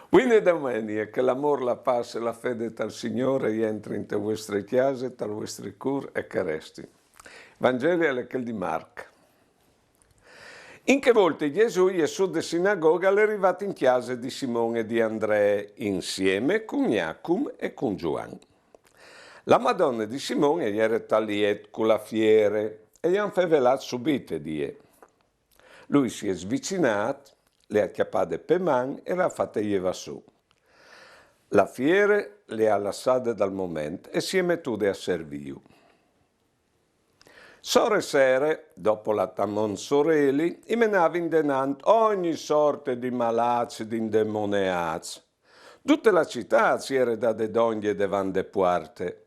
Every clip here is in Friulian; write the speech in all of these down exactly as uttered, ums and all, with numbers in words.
Buine domenie, che l'amôr, la pâs e la fede tal Signôr e jentri inte vuestre cjase, tal vuestri cûr e che resti. Vangeli al è chel di Marc. In chê volte Jesù, jessût de sinagoghe, al è rivât in cjase di Simon e di Andree, insiemi cun Jacum e cun Zuan. La madone di Simon e jere tal jet cu la fiere, e i àn fevelât subite di jê. Lui si è svicinât, le à cjapade pe man e le à fate jevâ sù. La fiere le à lassade dal moment e si è metude a servîju. Sore sere, dopo la tamon soreli, i menave indenant ogni sorte di malâts, di indemoneâts. Dute la citât si jere dade dongje devant de puarte.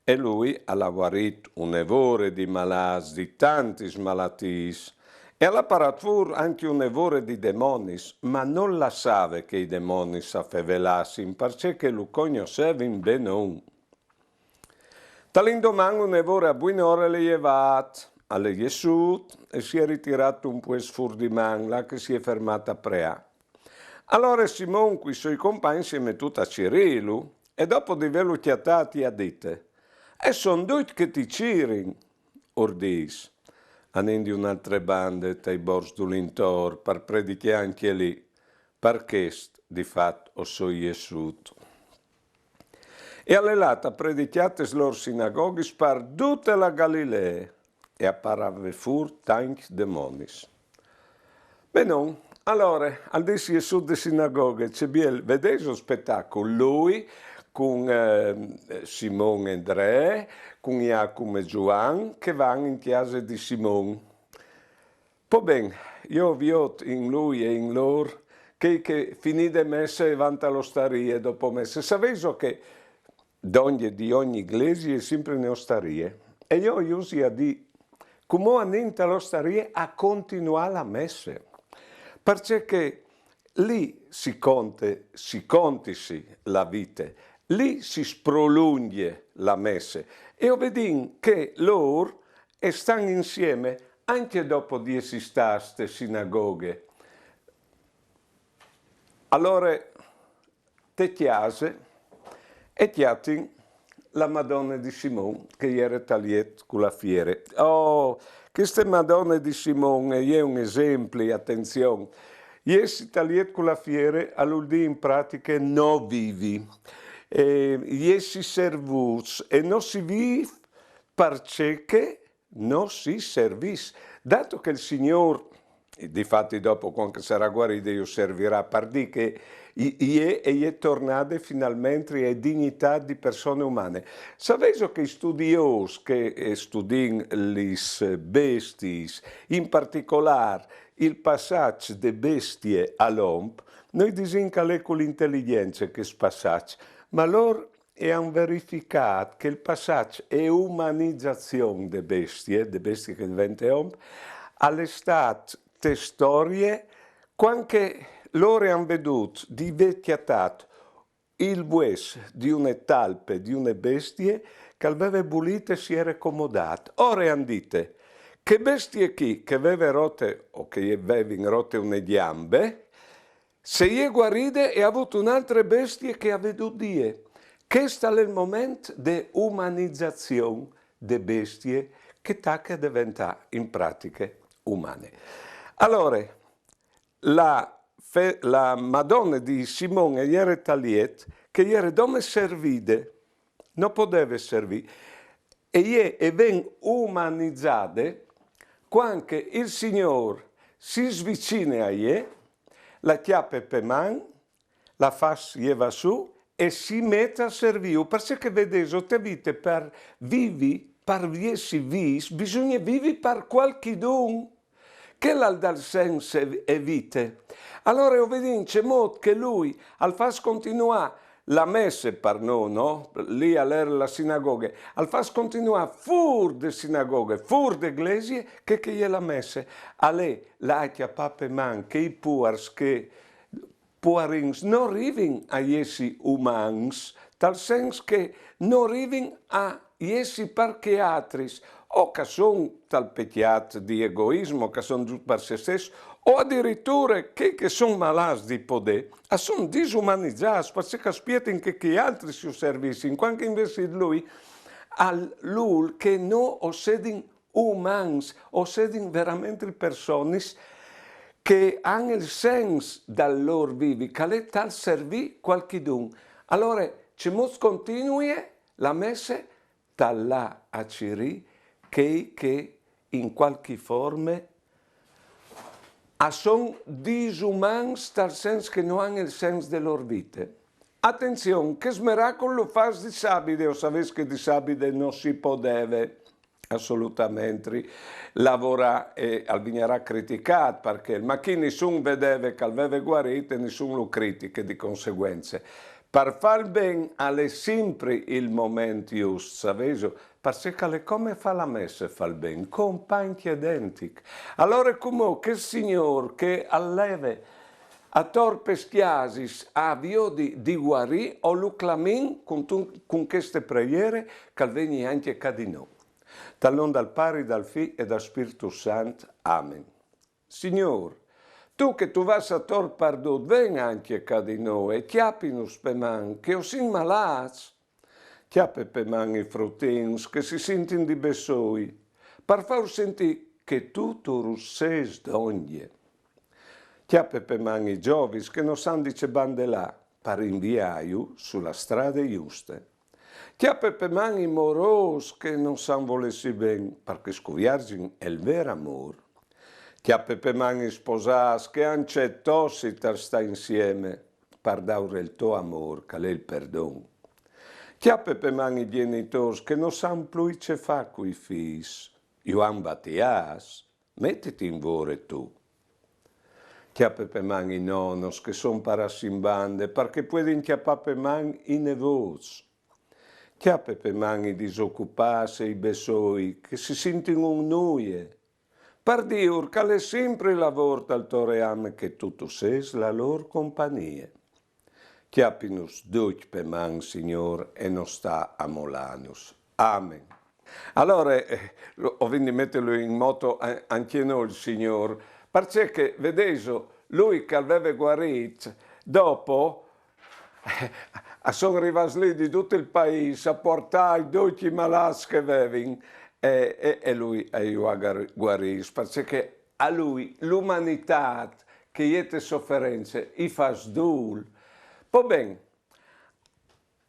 E lui al à vuarît une vore di malâts, di tantis malatiis, e al à parât fûr ancje une vore di demonis, ma nol lassave che i demonis a fevelassin, parcè che lu cognossevin benon. Tal indoman une vore a buinore al è jevât, al è jessût e si è ritirât un puest fûr di man, là che si è fermât a preâ. Alore Simon cui soi compagns si è metût a cirîlu, e dopo di vêlu cjatât i à dite: «E son ducj che ti cirin», ur dîs, anint di une altre bande, tai borts dulintor, par predicjâ ancje li. Par chest, di fat, o soi jessût. E al è lât a predicjâ tes lôr sinagoghis par dute la Galilee, e a parâ fûr tancj demonis. Benon, alore, al dîs jessût de sinagoghe, ce biel, vedêso il spetacul, lui cun, eh, Simon e Andree, cun Jacum e Zuan, che van in cjase di Simon. Po ben, jo o viôt in lui e in lôr chei che finide messe e van tal ostarie dopo messe. Savêso che dongje di ogni glesie e je simpri une ostarie? E jo o jusi a dî, cumò anìn tal ostarie a continuâ la messe. Parcè che li si conte, si contisi la vite, li si sprolungje la messe. E o vedìn che lôr e stan insiemi ancje dopo di jessi stâts te sinagoghe. Alore, te cjase, e cjatin la madone di Simon, che e jere tal jet cu la fiere. Oh, cheste madone di Simon e je un esempli, atenzion. Jessi tal jet cu la fiere al vûl dî in pratiche no vivi. E jessi servûts e no si vîf parcè che no si servìs. Dato che il Signôr, difati dopo cuant che al sarà vuaride ju servirà, par dî che e je, e je tornade finalmentri ae dignitât di persone umane. Savêso che i studiôs che, eh, studìn lis bestiis, in particolâr il passaç de bestie al om, no i disìn che al è cu la inteligjence chest passaç, ma lôr e àn verificât che il passaç e umanizazion de bestie, de bestie che e devente om, al è stât te storie, cuant che lôr e àn vedût di vê cjatât il vues di une talpe di une bestie che al veve bulît e si jere comodât. Ore e àn dite: «Chê bestie chi, che e veve rote, o che e vevin rote une gjambe, se e je vuaride e à vût une altre bestie che e à vedût di jê». Chest al è il moment de umanizazion de bestie che e tache a deventâ in pratiche umane. Alore, la fe-, la madone di Simon e jere tal jet, che e jere dome servide, no podeve servî, e jê e ven umanizade cuant che il Signôr si svicine a jê, la cjape pe man, la fâs jevâ sù e si met a servîju, parcè che, vedêso, te vite par vivi, par jessi vîfs, bisugne vivi par cualchidun. Chel al dà il sens e, e vite. Alore o vedìn ce mût che lui al fâs continuâ la messe par nô, no? Li al jere la sinagoghe, al fâs continuâ fûr de sinagoghe, fûr de glesie, chê che e je la messe. Al è lâ a cjapâ pe man chei puars che puarins no rivin a jessi umans, tal sens che no rivin a jessi par chei altris, o che a son tal pecjât di egoismo, che a son dut par se stes, O adiriture chei che a son malâts di podê, a son disumanizâts, parcè che a spietin che chei altris si servissin, cuant che invezit lui al vûl che nô o sedin umans, o sedin verementri personis che a àn il sens dal lôr vivi, che al è tal servî cualchidun. Alore, cemût continuie la messe? Tal lâ a cirî chei che in cualchi forme a son disumans, tal sens che no àn il sens de lôr vite. Atenzion, chest miracul lu fâs di sabide, o savês che di sabide no si podeve assolutamentri lavorâ e al vignarà criticât, parcè, ma chi nissun vedeve che al veve guarît e nissun lu critiche di conseguence. Par fâ il ben al è simpri il moment just, savêso? Parcè che al è come fâ la messe, fâ il ben, compagn identic. Alore cumò chest signôr che al leve ator pes cjasis a viodi di guarî, o lu clamìn cuntun, cun cheste preiere, che al vegni ancje ca di nô. Tal non dal Pari, dal Fi e dal Spirtu Sant. Amen. Signôr, tu che tu vâs ator pardut, ven ancje ca di nô e cjapinus pe man, che o sin malâts. Cjape pe man i frutins che si sintin di bessôi, par fâur sintî che tu tu rus sês dongje. Cjape pe man i zovis che no san di ce bande lâ, par inviâju su la strade juste. Cjape pe man i morôs che no san volêsi ben, par che scuvierzin il vêr amôr. Cjape pe man i sposâts che a àn ce tossi tal stâ insieme, par dâur il to amôr, che al è il perdon. Cjape pe man i gjenitôrs che no san plui ce fâ cui fîs, ju àn batiâts, metiti in vore tu. Cjape pe man i nonos che son parâts in bande, par che puedin cjapâ pe man i nevôts. Cjape pe man i disocupâts e i bessôi che si sintin un nuie. Par dîur che al è simpri lavôr tal to ream e che tu tu sês la lôr compagnie. Cjapinus ducj pe man, Signôr, e no stâ a molânus. Amen. Alore, eh, o vin di metiju in moto a-, ancje nô il Signôr, parcè che, vedêso, lui che al veve guarît, dopo, eh, a son rivâts li di dut il paîs a puartâ i ducj i malâts che a vevin, e, e, e lui a ju à gar-, guarîts, parcè che a lui l'umanitât che e je te soference i fâs dûl. Po ben,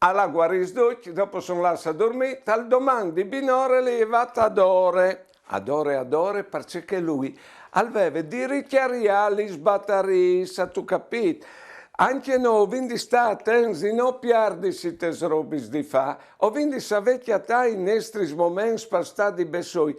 al à guarîts ducj, dopo a son lâts a durmî, tal doman di binore al è jevât adore. Adore, adore, parcè che lui al veve di ricjariâ lis batarîs, âstu capît? Ancje nô o vin di stâ atents di no pierdisi tes robis di fâ, o vin di savê cjatâ i nestris moments par stâ di bessôi.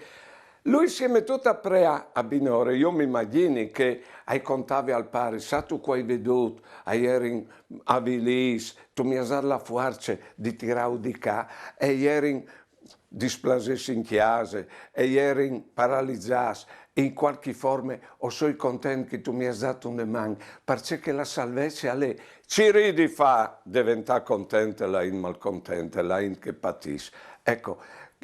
Lui si è metût a preâ a binore, jo mi imagjini che a i contave al pari: sâstu ce che o ai vedût, a jerin avilîts, tu mi âs dât la fuarce di tirâju di ca, e a jerin displasêts in cjase, e a jerin paralizâts, in cualchi forme o soi content che tu mi âs dât une man, parcè che la salvece al è cirî di fâ deventâ contente la int malcontente, la int che a patìs. Eco,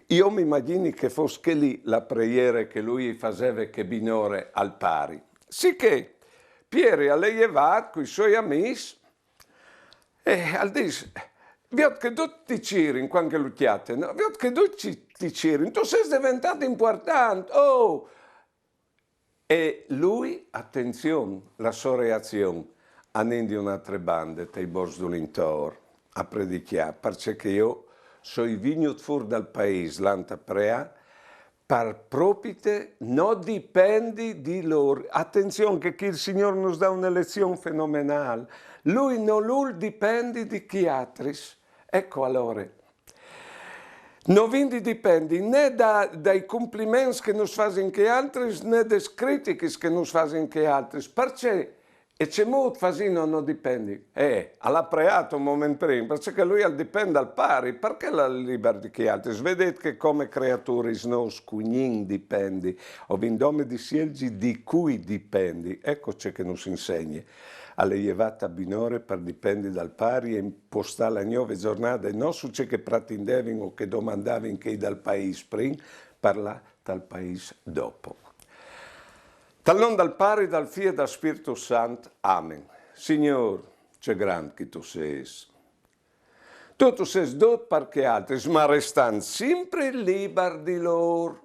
jo mi imagjini che e fos chê li la preiere che lui i faseve chê binore al pari. Sichè, Pieri al è jevât cui soi amîs e al dîs: viôt che ducj ti cirin, cuant che lu cjatin, no? Viôt che ducj ti, ti cirin, tu sês deventât impuartant, oh! E lui, atenzion, la sô reazion: anìn di une altre bande, tai borts dulintor, a predicjâ, parcè che jo o soi vignût fûr dal paîs lant a preâ, par propite no dipendi di lôr. Atenzion che chi il Signôr nus da une lezion fenomenâl. Lui nol vûl dipendi di chei altris. Eco alore. No vin di dipendi né da, dai compliments che nus fasin chei altris, né des critichis che nus fasin chei altris. Parcè? E cemût fasìno a no dipendi? Eh, al à preât un moment prin, parcè che lui al dipent dal Pari, parcè l'è libar di chei altris? Vedêt che come creaturis nô o scugnìn dipendi, o vin dome di sielzi di cui dipendi. Eco ce che nus insegne. Al è jevât a binore par dipendi dal Pari e impostâ la gnove zornade, no su ce che pratindevin o che domandavin chei dal paîs prin, par lâ tal paîs dopo. Tal non dal Pari, dal Fi e dal Spirtu Sant. Amen. Signôr, ce grant che tu sês. Tu, tu sês dut par chei altris, ma restant simpri libar di lôr.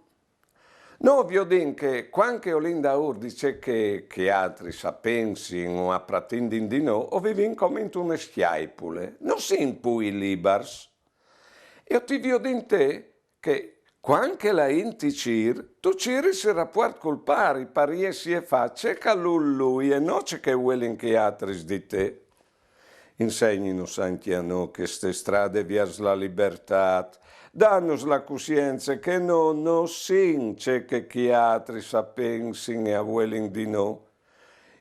No viodìn che cuant che o lin daûr di ce che chei altris a pensin o a pratindin di nô, o vivìn come intune scjaipule, no sin plui libars. E o ti viodìn te che cuant che la int ti cîr, tu ciris il rapuart cul Pari, par jessi e fâ ce che al vûl lui e no ce che a vuelin chei altris di te. Insegninus ancje a nô cheste strade viers la libertât. Danus la cussience che nô no sin ce che chei altris a pensin e a vuelin di nô.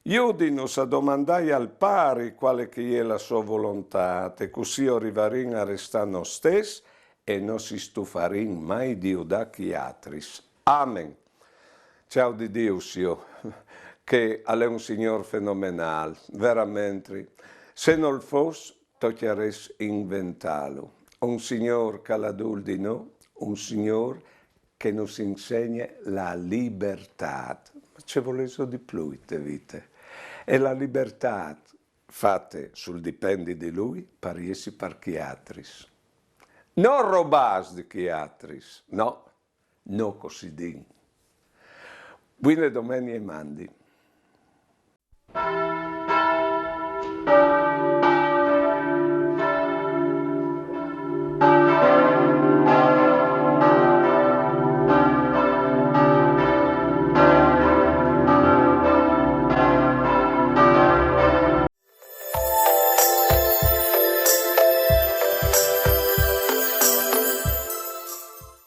Judinus a domandâi al Pari cuale che e je la sô volontât, e cussì o rivarìn a restâ nô stes e no si stufarìn mai di judâ chei altris. Amen. Cjau di Diu, siò, che al è un Signôr fenomenâl, veramentri. Se nol fos, tocjarès inventâlu. Un Signôr che al à dûl di nô, un Signôr che nus insegne la libertât. Ma ce volêso di plui te vite? E la libertât fate sul dipendi di lui, par jessi par chei altris. No robâts di chei altris, no, no cussì din. Buine domenie e mandi.